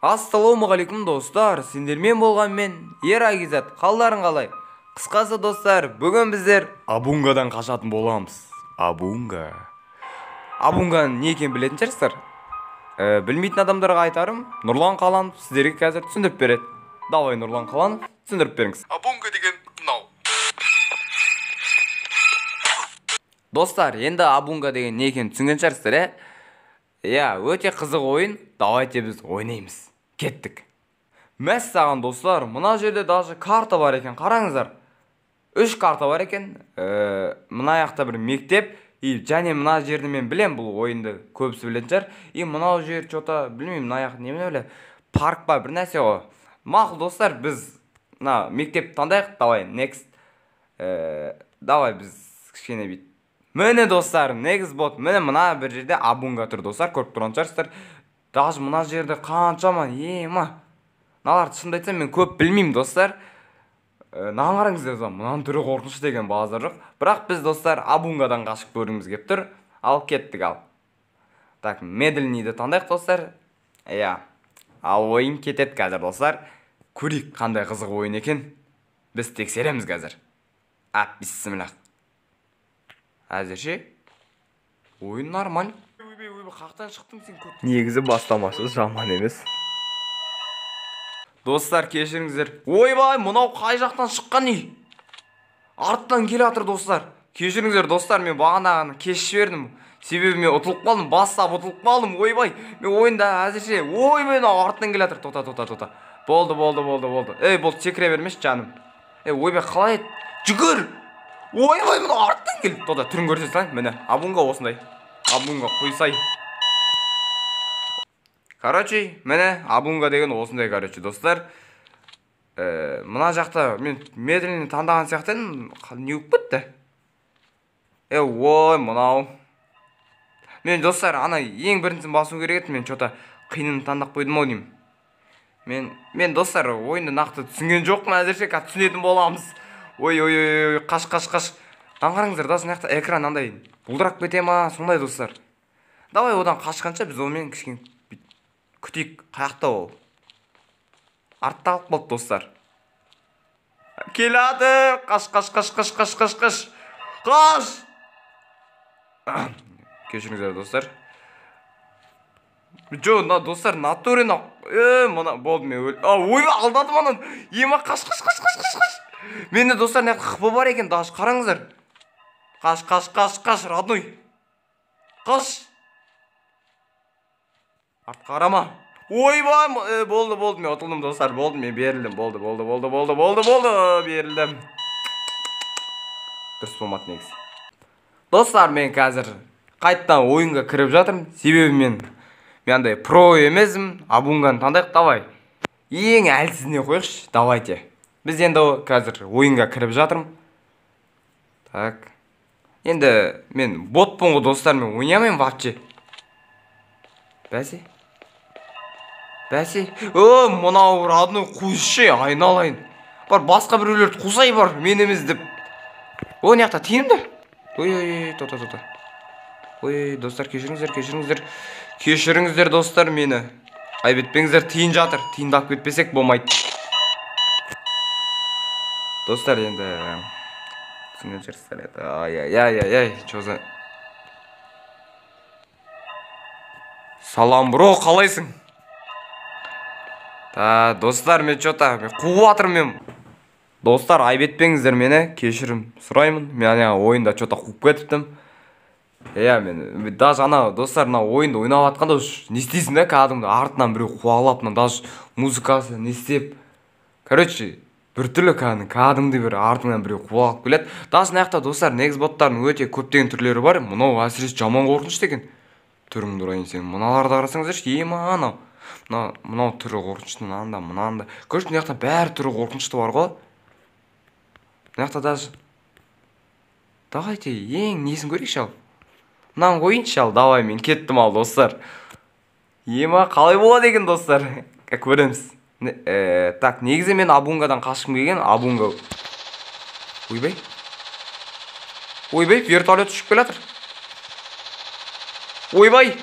Ассалаумағалейкум достар, сендермен болған мен Ерагизат. Қалдарың қалай? Қысқасы достар, бүгін біздер Абунгадан қашатын боламыз. Абунга. Абунганың не екенін білетін шығарсыздар. Білмейтін адамдарға айтарым, Нұрлан Қаланов сіздерге қазір түсіндіріп береді. Давай, Нұрлан Қаланов, түсіндіріп беріңіз. Абунга деген мынау. Достар, енді Абунга деген не екенін түсінген шығарсыздар, ә? Иә, өте қызық ойын. Давайте біз ойнаймыз. Кеттік. Мәссаған достар, мына жерде даже карта бар екен, қараңыздар. 3 карта бар екен. Мына жақта бір мектеп, и және мына жерді мен білем, бұл ойынды көбісі білетін шығар. И мынау жер чё-то білмеймін, мына жақ немене біле, парк па бір нәрсе ғой. Мақұл достар, біз мына мектеп таңдайық. Давай, next. Давай біз кішкене бит. Міне достар, next бот. Міне мына бір жерде Абунга тұр достар, көріп тұрған шығарсыздар. Даже мына жерде қаншама, ема. Мыналарды шынымды айтсам мен көп білмеймін достар. Мынаған қараңыздар, мынаның түрі қорқынышты деген базар жоқ. Бірақ біз достар Абунгадан қашып көргіміз келіп тұр. Ал кеттік ал. Так, медленныйді таңдайық достар. Иә. Ал ойын кетеді қазір достар. Көрейік қандай қызық ойын екен. Біз тексереміз қазір. Ап, бисмиллах. Әзірше ойын нормаль. Ойбай, ойбай, қақтан шықтың сен көт. Негізі бастамасы жаман емес. Достар, кешіріңіздер. Ойбай, мынау қай жақтан шыққан үй? Арттан келе жатыр достар. Кешіріңіздер достар, мен бағанағыны кеш жібердім. Себебі мен ұтылып қалдым, бастап ұтылып қалдым. Ойбай, мен ойында әзірше. Ойбай, мынау арттан келе жатыр. Тота, тота, тота. Болды, болды, болды, болды. Ей, болды, секіре бермеші жаным. Ей, ойбай, қалай еді? Жүгір! Ойбай, мынау арттан келді. Тота, түрін көрсе салайын. Міне, Абунга осындай. Абунга қойсай. Короче, міне Абунга деген осындай, короче, достар. Мына жақта мен медленный таңдаған сияқты едім, не болып кетті? Ой, мынау. Мен достар, ана ең біріншісін басу керек еді, мен чё-то қиынын таңдап қойдым ау деймін. Мен достар, ойынды нақты түсінген жоқпын, әзірше қазір түсінетін боламыз. Ой, ой, ой, ой, қаш, қаш, қаш. Мынаны қараңыздар, даже мына жақта экран андай бұлдырап кете ма, сондай достар. Давай одан қашқанша біз онымен кішкене күтейік. Қаяқта ол? Артта қалып қалды достар. Келеді. Қаш, қаш, қаш, қаш, қаш, қаш, қаш. Қаш! Кешіріңіздер достар. Жо, мына достар, натуре мына, мына болды, мен өл-, а, ойбай, алдадым ананы. Ема, қаш, қаш, қаш, қаш, қаш, қаш. Менде достар мына жақта хп бар екен, даже қараңыздар. Қаш, қаш, қаш, қаш, родной. Қаш. Артқа қарама. Ойбай, болды, болды, мен ұтылдым достар, болды, мен берілдім, болды, болды, болды, болды, болды, болды, берілдім. Дұрыс болмады негізі. Достар, мен қазір қайтадан ойынға кіріп жатырмын. Себебі мен андай про емеспін. Абунганы таңдайық, давай. Ең әлсізіне қояйықшы, давайте. Біз енді қазір ойынға кіріп жатырмын. Так. Енді мен ботпын ғой достар, мен ойнай алмаймын вообще. Бәсе. Бәсе. О, мынау родной қуысшы, айналайын. Бар, басқа біреулерді қусай бар, мен емес деп. О, мына жақта тиімді. Ой, ой, ой, тота, тота. Ой, достар, кешіріңіздер, кешіріңіздер. Кешіріңіздер, достар, мені. Айып етпеңіздер, тиын жатыр. Тиынды алып кетпесек болмайды. Достар, енді түсінген шығарсыздар енді. Ай, ай, ай, ай, ай, чё за Салам, бро, қалайсың? Та, достар, мен чё-то, мен қуып жатырмын мен. Достар, айып етпеңіздер мені, кешірім сұраймын. Мен ана ойында чё-то қуып кетіптім. Иә, мен даже ана достар, мына ойынды ойнап жатқанда уж не істейсің да, кәдімгі артынан біреу қуалап, мына даже музыкасы не істеп. Короче, біртүрлі кәдімгідей бір артынан біреу қуалап келеді. Даже мына жақта достар, негіз боттардың өте көптеген түрлері бар. Мынау әсіресе жаман қорқынышты екен. Түріңді ұрайын сен. Мыналарды қарасаңыздаршы, ема анау. Мынау түрі қорқынышты, мынаны да, мынаны да. Короче, мына жақта бәрі түрі қорқынышты бар ғой. Мына жақта даже давайте ең несін көрейікші ал. Мынаны қояйыншы ал, давай, мен кеттім ал, достар. Ема, қалай болады екен, достар? Көреміз. Так, негізі мен Абунгадан қашқым келген. Абунга. Ойбай. Ойбай, вертолет ұшып келе жатыр. Ойбай.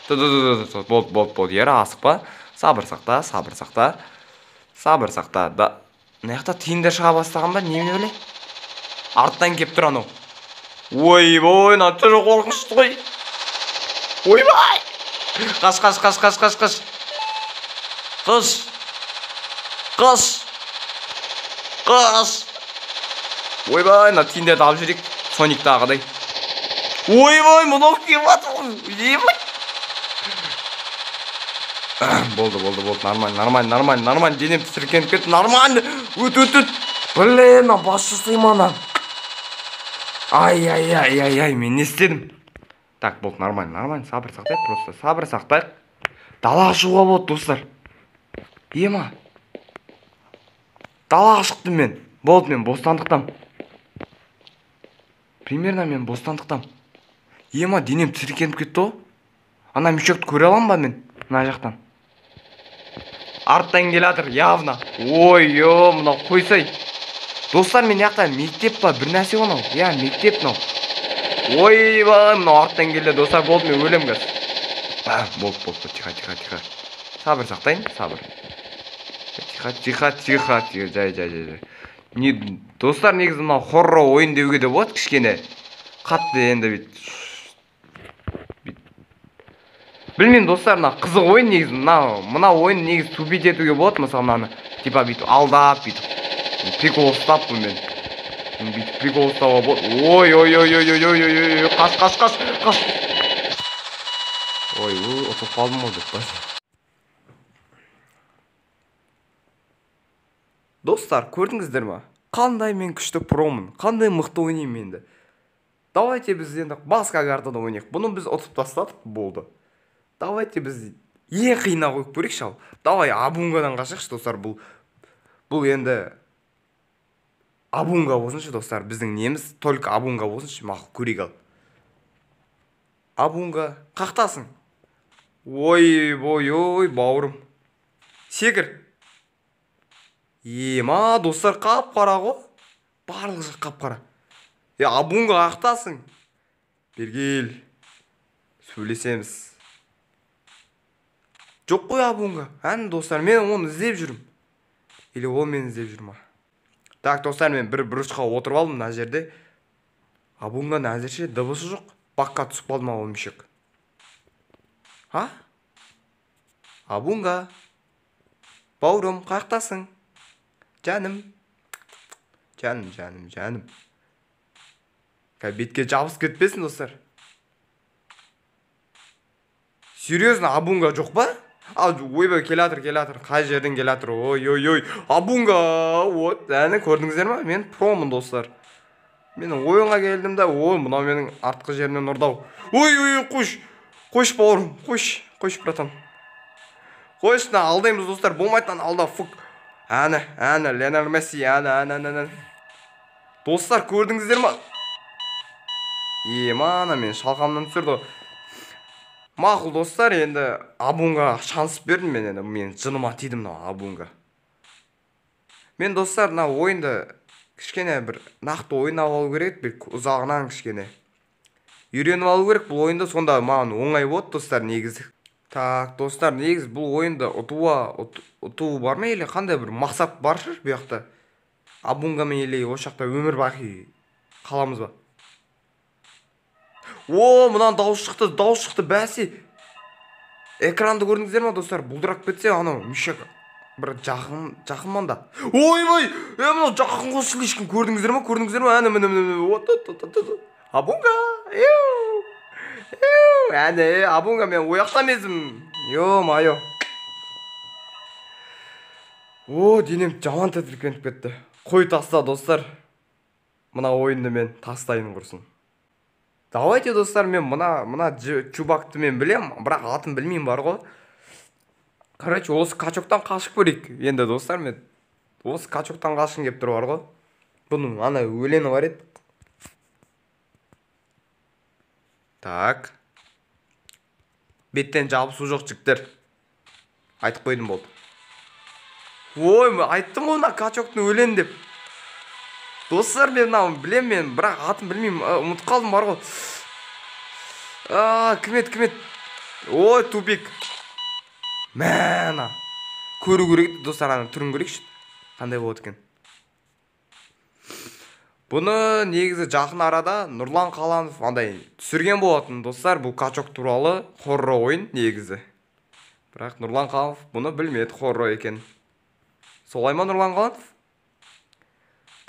Болды, болды, болды. Ера, асықпа. Сабыр сақта, сабыр сақта. Сабыр сақта. Да. Мына жақта тиындар шыға бастаған ба? Немене біле? Арттан кеп тұр анау. Ойбой, мына түрі қорқынышты ғой. Ойбай! Қаш, қаш, қаш, қаш, қаш, қаш. Қаш. Қаш. Қаш. Ойбай, мына тиындарды алып жүрейік. Сониктағыдай. Ойбай, мынау келіп жатыр ғой. Ебай. Болды, болды, болды. Нормально, нормально, нормально, нормально. Денем тітіркеніп кетті. Нормально. Өт, өт, өт. Блин, мына бас жасай ма ана? Ай, ай, ай, ай, ай, мен не істедім? Так, болды, нормально, нормально. Сабыр сақтайық, просто сабыр сақтайық. Далаға шығуға болады, достар. Ема. Далаға шықтым мен. Болды, мен бостандықтам. Примерно мен бостандықтам. Ема, денем тітіркеніп кетті ғой. Ана мешокті көре аламын ба мен? Мына жақтан. Арттан келе жатыр, явно. Ой, ё, мынау қойсай. Достар, мен жақта мектеп па, бір нәрсе ғой мынау. Иә, мектеп мынау. Ойбай, мынау арттан келді, достар, болды, мен өлем қазір. Болды, болды, тихо, тихо, тихо. Сабыр сақтайын, сабыр. Тихо, тихо, тихо, тихо, жай, жай, жай, жай. Не, достар, негізі мынау хоррор ойын деуге де болады кішкене. Қатты енді бүйтіп. Білмеймін, достар, мына қызық ойын негізі, мына ойын негізі тупить етуге болады, мысалы мынаны, типа бүйтіп алдап, бүйтіп прикол ұстап бұнымен. Бүйтіп прикол ұстауға болады. Ой, ой, ой, ой, ой, ой, ой, ой, қаш, қаш, қаш, қаш. Ой, ой, ұтылып қалдым ғой деп. Достар, көрдіңіздер ма? Қандай мен күшті промын, қандай мықты ойнаймын енді. Давайте біз енді басқа картада ойнайық. Бұны біз ұтып тастадық, болды. Давайте біз ең қиынына қойып көрейікші ал. Давай Абунгадан қашайықшы, достар. Бұл енді Абунга болсыншы, достар. Біздің неміз только Абунга болсыншы. Мақұл, көрейік ал. Абунга, қақтасың. Ой, ой, ой, бауырым. Секір. Ема, достар, қап-қара ғой. Барлық жақ қап-қара. Абунга қақтасың. Бергел. Сөйлесеміз. Жоқ қой Абунга. Әні, достар, мен оны іздеп жүрмін. Или ол мені іздеп жүр ма? Так, достар, мен бір бұрышқа отырып алдым мына жерде. Абунганың әзірше дыбысы жоқ. Баққа түсіп қалды ма ол мешек? А? Абунга. Бауырым, қаяқтасың? Жаным. Жаным, жаным, жаным. Бетке жабысып кетпесін, достар. Серьезно, Абунга жоқ па? Ал, ойбай, келатыр, келатыр. Қай жерден келатыр? Ой, ой, ой. Абунга! Вот, әні көрдіңіздер ма? Мен промын, достар. Мен ойынға келдім да, ой, мынау менің артқы жерімнен ұрды-ау. Ой, ой, ой, қойш. Қойш, бауырым, қойш. Қойш, братан. Қойш, мына алдаймыз, достар. Болмайды, мынаны алда, фук. Әні, әні, Лионель Месси, әні, әні, әні, әні. Достар, көрдіңіздер ма? Ема, ана мен шалқамнан түсірді. Мақұл, достар, енді Абунға шанс бердім мен енді. Мен жыныма тидім мынау Абунға. Мен, достар, мына ойынды кішкене бір нақты ойнап алу керек, бір ұзағынан кішкене үйреніп алу керек бұл ойынды, сонда маған оңай болады, достар, негізі. Так, достар, негізі бұл ойынды ұту бар ма или қандай бір мақсат бар шығар бұл жақта? Абунгамен или осы жақта өмір бақи қаламыз ба? О, мынаның дауыс шықты, дауыс шықты, бәсе. Экранды көрдіңіздер ма, достар? Бұлдырап кетсе, анау мешок бір жақын, жақын манда. Ойбай, мынау жақын ғой слишком, көрдіңіздер ма? Көрдіңіздер ма? Әне, міне, міне, міне. От, от, от, от, от. Абунга, еу. Еу, әне, Абунга, мен ояқта емеспін. Ё-моё. О, денем жаман тітіркеніп кетті. Қой таста, достар. Мына ойынды мен тастайын құрсын. Давайте, достар, мен мына чубакты мен білем, бірақ атын білмеймін бар ғой. Короче, осы качоктан қашып көрейік. Енді, достар, мен осы качоктан қашқым келіп тұр бар ғой. Бұның ана өлеңі бар еді. Так. Беттен жабысу жоқ, жігіттер. Айтып қойдым, болды. Ой, мен айттым ғой мына качоктың өлеңі деп. Достар, мен мынаны білем мен, бірақ атын білмеймін, ұмытып қалдым бар ғой. Кім еді, кім еді? Ой, тупик. Мә, көру керек, достар, ана түрін көрейікші, қандай болады екен. Бұны негізі жақын арада Нұрлан Қаланов андай түсірген болатын, достар, бұл качок туралы хоррор ойын негізі. Бірақ Нұрлан Қаланов бұны білмеді, хоррор екен. Солай ма, Нұрлан Қаланов?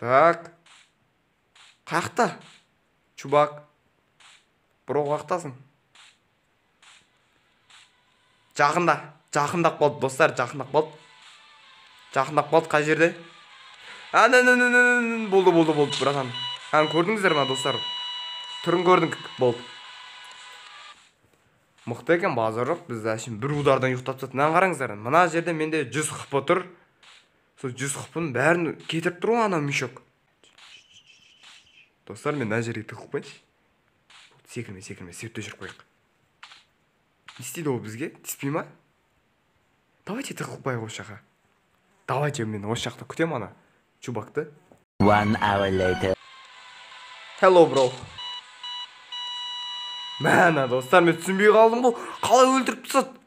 Так. Қаяқта? Чувак. Бро, қаяқтасың? Жақында, жақындап қалды, достар, жақындап қалды. Жақындап қалды, қай жерде? Болды, болды, болды, братан. Ән көрдіңіздер ма, достар? Түрін көрдің, болды. Мықты екен, базар жоқ, біз әшейін бір удардан ұйықтап тастады. Мынаны қараңыздар, мына жерде менде 100 хп тұр. Сол 100 хп-ның бәрін кетіріп тұр ғой ана мешок. Достар, мен мына жерге тығылып қояйыншы. Секірме, секірме, светті өшіріп қояйық. Не істейді ол бізге? Тиіспей ма? Давайте тығылып қояйық осы жаққа. Давайте мен осы жақта күтемін ана чувакты. One hour later. Hello, bro. Мәна, достар, мен түсінбей қалдым ғой. Қалай өлтіріп тастады?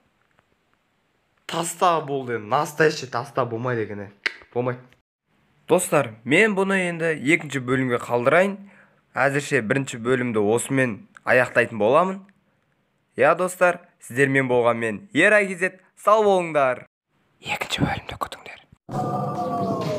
Таста болды енді. Настоящий таста болмайды екен. Болмайды. Достар, мен бұны енді екінші бөлімге қалдырайын. Әзірше бірінші бөлімді осымен аяқтайтын боламын. Я, достар, сіздермен болған мен Ера Кизет. Сау болыңдар. Екінші бөлімді күтіңдер.